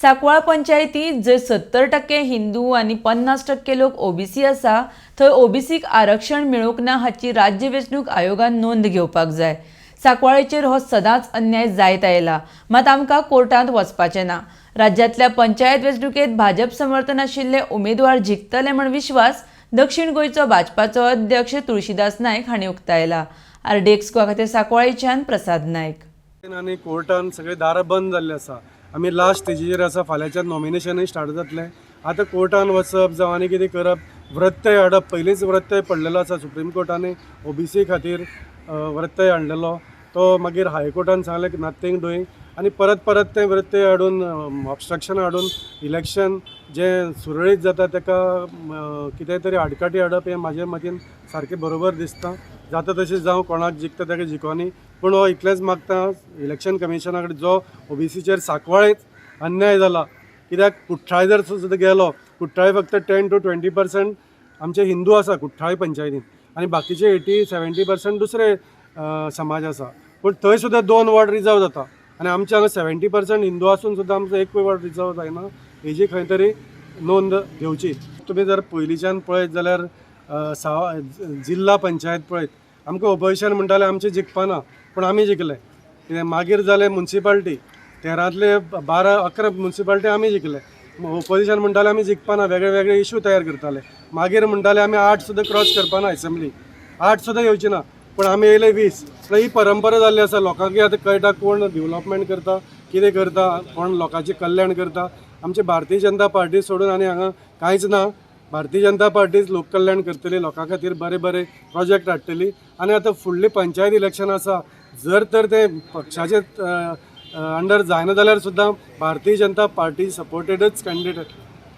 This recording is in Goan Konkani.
सांकवाळ पंचायतीत जंय 70% हिंदू आनी 50% लोक ओबीसी आसा, थंय ओबीसीक आरक्षण मेळूंक ना हाची राज्य वेंचणूक आयोगान नोंद घेवपाक जाय. सांकवाळेचेर हो सदांच अन्याय जायत आयला, मात आमकां कोर्टांत वचपाचें ना. राज्यांतल्या पंचायत वेंचणुकेत भाजप समर्थन आशिल्ले उमेदवार जिखतले म्हण विश्वास दक्षिण गोंयचो भाजपाचो अध्यक्ष तुळशीदास नायक हांणी उक्तायला. आरडीएक्स गोवा खातीर सांकवाळेच्यान प्रसाद नायक. आनी कोर्टान सगळे दारां बंद जाल्ली आसा. आमी लास्ट स्टेजीचेर आसा. फाल्यांच्यान नॉमिनेशनूय स्टार्ट जातलें. आतां कोर्टान वचप जावं आनी कितें करप, वृत्तय हाडप, पयलींच वृत्तय पडलेलो आसा. सुप्रीम कोर्टान ओबीसी खातीर वृत्तय हाडलेलो, तो मागीर हायकोर्टान सांगलें की नथींग डुईंग. आनी परत परत तें वृत्तय हाडून, ऑबस्ट्रक्शन हाडून इलेक्शन जें सुरळीत जाता ताका कितें तरी आडकाठी हाडप हें म्हाजे मतीन सारकें बरोबर दिसता. जाता तशें जावं, कोणाक जिखता ताका जिखोनी, पूण हो इतलेंच मागता इलेक्शन कमिशना कडेन, जो ओबीसीचेर सांकवाळेच अन्याय जाला. कित्याक कुठ्ठाळे जर सुद्दां गेलो, कुठ्ठाळे फक्त 10 टू 20% आमचे हिंदू आसा कुठ्ठाळे पंचायतीन आनी बाकीचे 80-70% दुसरे समाज आसा. पूण थंय सुद्दां 2 वॉर्ड रिजर्व जाता आनी आमच्या हांगा 70% हिंदू आसून सुद्दां आमचो एकूय वॉर्ड रिजर्व जायना. हेजी खंय तरी नोंद घेवची. तुमी जर पयलींच्यान पळयत जाल्यार जिल्हा पंचायत पळयत, आमकां ओपोजिशन म्हणटालें आमचें जिखपाना, पूण आमी जिखले. कितें मागीर जालें मुन्सिपाल्टी, 13तले 12-11 मुन्सिपाल्टी आमी जिखले. ओपोजिशन म्हणटालें आमी जिखपाना, वेगळे वेगळे इशू तयार करताले. मागीर म्हणटाले आमी 8 सुद्दां क्रॉस करपाना, एसेंब्ली 8 सुद्दां येवची ना, पूण आमी येयले 20. म्हळ्यार ही परंपरा जाल्ली आसा. लोकांकय आतां कळटा कोण डेवलपमेंट करता, कितें करता, कोण लोकांचें कल्याण करता. आमची भारतीय जनता पार्टी सोडून आनी हांगा कांयच ना. भारतीय जनता पार्टीच लोककल्याण करतली, लोकां खातीर बरे बरे प्रोजेक्ट हाडटली. आनी आतां फुडलें पंचायत इलेक्शन आसा, जर तर तें पक्षाचे अंडर जायना जाल्यार सुद्दां भारतीय जनता पार्टी सपोर्टेडच कॅन्डिडेट